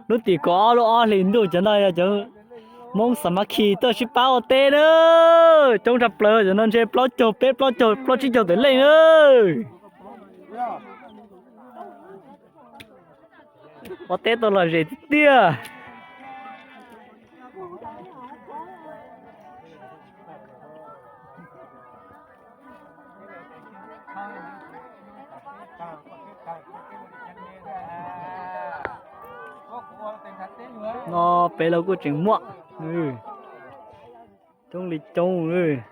Lub tim kaum ob lub ob hlis ntuj cov no yog cov Hmoob xa ma khi tuaj sib pab ua teb na. Coob tshaj plaws, cov no ntshe plaub caug peb, plaub caug, plaub tsib caug tawm leej na. Ua teb tau lom zem tiag tiag. No peb los kuj tseem muaj, coob li coob.